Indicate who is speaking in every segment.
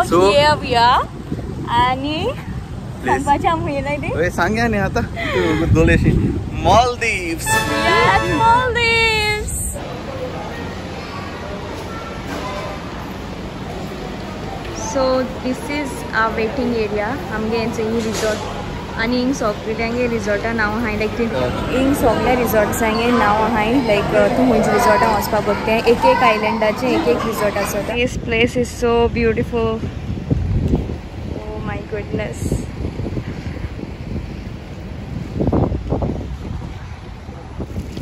Speaker 1: So here we are. आनी सांगपाचें आमकां येयलाय तें?
Speaker 2: हय सांगया न्ही आतां दोलेशी Maldives.
Speaker 1: We are at Maldives. So this is our waiting area. आमगे ही रिजॉर्ट आनी हिंग सगळ्यांगे रिजॉर्टा नांव आहाय लायक हिंग सगळ्या रिजॉर्ट्सांगे नांव आहाय लायक तूं खंयच्या रिजॉर्टान वचपाक पडटा एक एक आयलंडाचें एक एक रिजॉर्ट आसा. This place is so beautiful. Oh my goodness.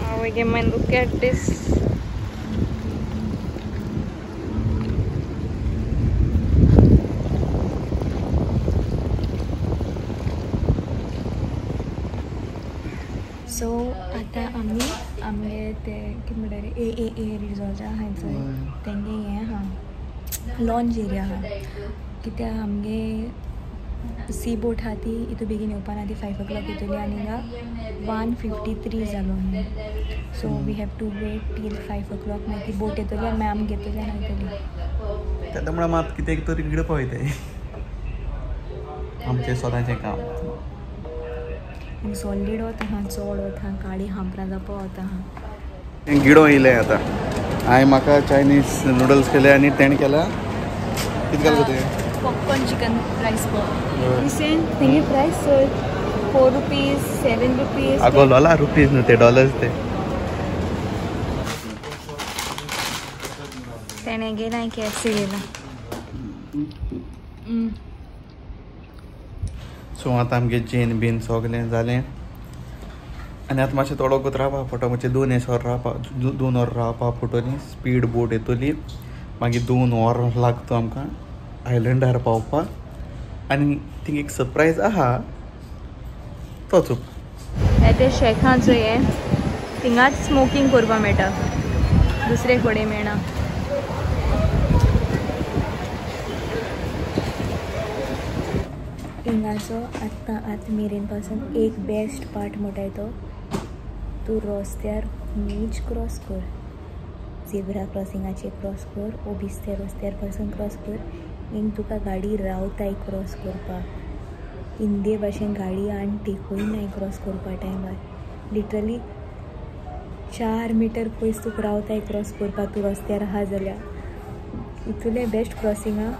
Speaker 1: Oh man, look at this. So आतां आमी आमगे ते कितें म्हणटा रे ए ए ए रिजॉर्ट आहा चोय तेंगे हें आहा लॉन्ज एरिया आहा कित्याक आमगे सी बोट आहा ती इतू बेगीन येवपा ना ती 5 o'clock येतली आनी हिंगा 1:53 जालो. So we have to wait till 5 o'clock मागीर ती बोट येतली आनी मागीर आमी घेतली आनी वयतली.
Speaker 2: तेन्ना म्हणल्यार मात कितें तरी गिळपा वयताय आमचें स्वताचें काम.
Speaker 1: सॉलीड वता आहा चड वता गाडी हांपरां जावपा वता आहा.
Speaker 2: गिडो येयलें आतां हांवें म्हाका चायनीज नुडल्स केले आनी तेणें केला कितें केलें तुवें?
Speaker 1: Popcorn chicken rice ball. Recent तेंगे प्रायस 4 रुपीज 7 रुपीज.
Speaker 2: आगो लोला रुपीज न्हू ते डॉलर्स ते.
Speaker 1: तेणें गेला KFC गेला.
Speaker 2: सो आतां आमगे जेन बीन सगळें जालें आनी आतां मातशें थोडो वगत रावपा पडटा मातशें 2 वर रावपा 2 वर रावपा पडटली. स्पीड बोट येतली मागीर 2 वर लागता आमकां आयलंडार पावपाक आनी थिंग एक सरप्रायज आहा तोच.
Speaker 1: हे ते शेखांचो हें थिंगाच स्मोकींग करपाक मेळटा दुसरे कडेन मेळना. हिंगाचो आत्तां आतां मेरेन पासून एक बेस्ट पार्ट म्हणटाय तो तूं रस्त्यार नीच क्रॉस कर झेब्रा क्रॉसिंगाचेर क्रॉस कर ओ बिस्ते रस्त्यार पासून क्रॉस कर हिंग तुका गाडी रावताय क्रॉस करपाक. इंदे भाशेन गाडी आनी टेकूय नाय क्रॉस करपा टायमार लिटरली 4 मिटर पयस तुका रावताय क्रॉस करपाक तूं रस्त्यार आहा जाल्यार. इतलें बेस्ट क्रॉसिंग आहा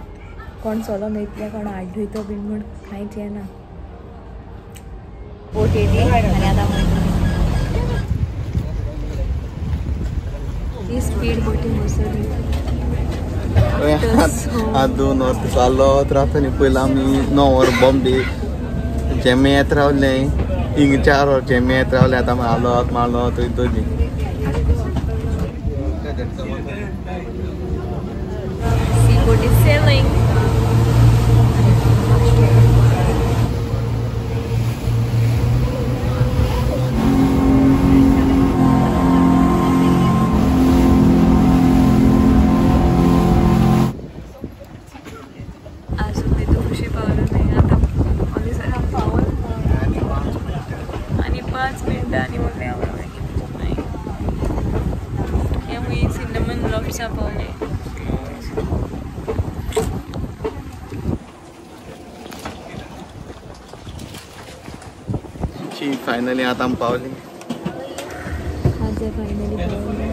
Speaker 1: कोण चलोन वयतले कोण आड्डुयतो बीन म्हूण कांयच येना. बोट येयली आनी आतां ही स्पीड बोटीन बसली.
Speaker 2: 2 वर चालत रावता न्ही. पयलीं आमी 9 वर बॉम्बे जेमे येत रावले हिंग 4 वर जेमे येत रावले. आतां आमी आलोत मारलो वयतली.
Speaker 1: Sea boat is sailing. आनी 5 मिनटां आनी उरलें आमी सिनेमन लॉफ्ट्सा पावले.
Speaker 2: फायनली आतां आमी पावली.
Speaker 1: फायनली पावली.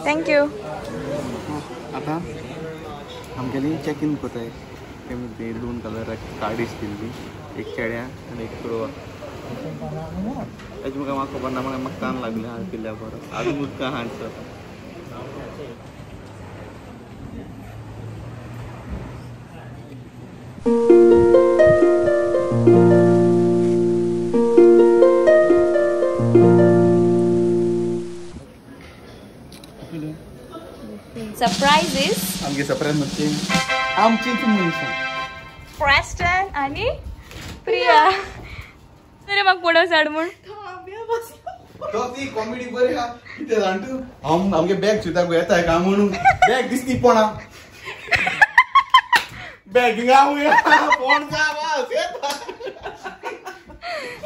Speaker 1: Thank you.
Speaker 2: आतां आमगेली चॅक इन करताय. ते 2 कलराची कार्डीस दिल्ली एक चेड्या आनी एक चेडवा. तेजे म्हाका म्हाका खबर ना म्हाका तान लागले हांव पिल्या बरो आजून उदक आहा दिसता.
Speaker 1: सरप्राइजेस
Speaker 2: आमगे सरप्राइज म्हणजे आमचीच मनशां
Speaker 1: प्रेस्टन आनी प्रिया. अरे म्हाका पळोवंक साड म्हूण
Speaker 2: तो ती कॉमेडी बरी आहा. कितें जाण तूं हांव आमगे बॅग सुद्दां येता काय म्हणून बॅग दिसती पोणा बॅग पोण जा बस येता.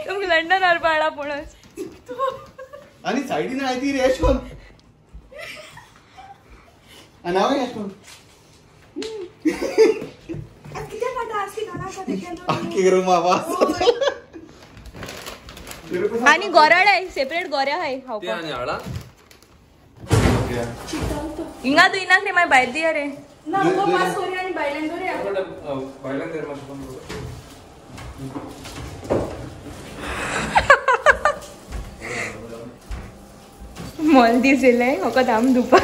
Speaker 1: तुमकां लंडन व्हरपा हाडला पणस.
Speaker 2: आनी सायडीन आय ती रे एश कोन आनी हांव एश कोन
Speaker 1: आनी गोराड आहे सेपरेट गोऱ्या आहे हिंगा दुयनाक रे मागीर भायर दिया रे. मॉलदीव्स येयले फकत आम धुवपा.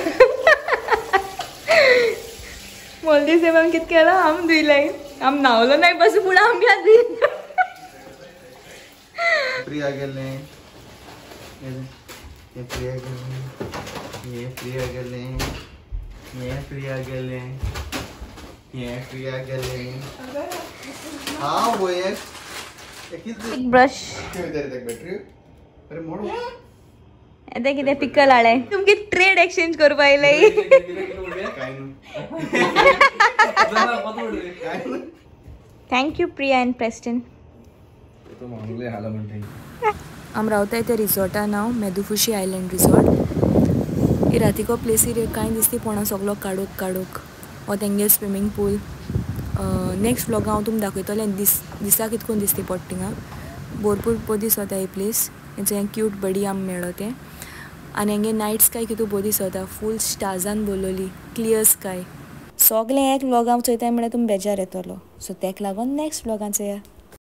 Speaker 1: मॉलदीव्स येवन आमी कितें केलां आम धुयले आम न्हांवलो नाय बस फुडें आमकां धुयला.
Speaker 2: प्रिया गेले हे प्रिया गेले हे प्रिया गेले हे प्रिया गेले हे प्रिया गेले. हाँ वो एक
Speaker 1: ब्रश
Speaker 2: बॅटरी. अरे मोड
Speaker 1: आता कितें पिकल हाडले तुमकी ट्रेड एक्सचेंज करपा आयले. Thank you Priya and Preston. आम रावताय त्या रिसॉर्टा नांव मेदुफुशी आयलंड रिसॉर्ट. ही रातीको प्लेसीर कांय दिसती पोणा सगलो काडूक काडूक हो तेंगे स्विमींग पूल. नेक्स्ट व्लॉगां हांव तुमकां दाखयतलें दिसा कितकोन दिसती पडटा थिंगा. भरपूर बरी दिसता ही प्लेस. हेंचें क्यूट बडी आम मेळो तें. आनी हेंगे नायट स्काय कितू बरी दिसता फूल स्टार्सान भरलोली क्लियर स्काय. सगळें एक व्लॉगां चोयताय म्हळ्यार तुमी बेजार येतलो. सो तेका लागून नेक्स्ट व्लॉगान चोया.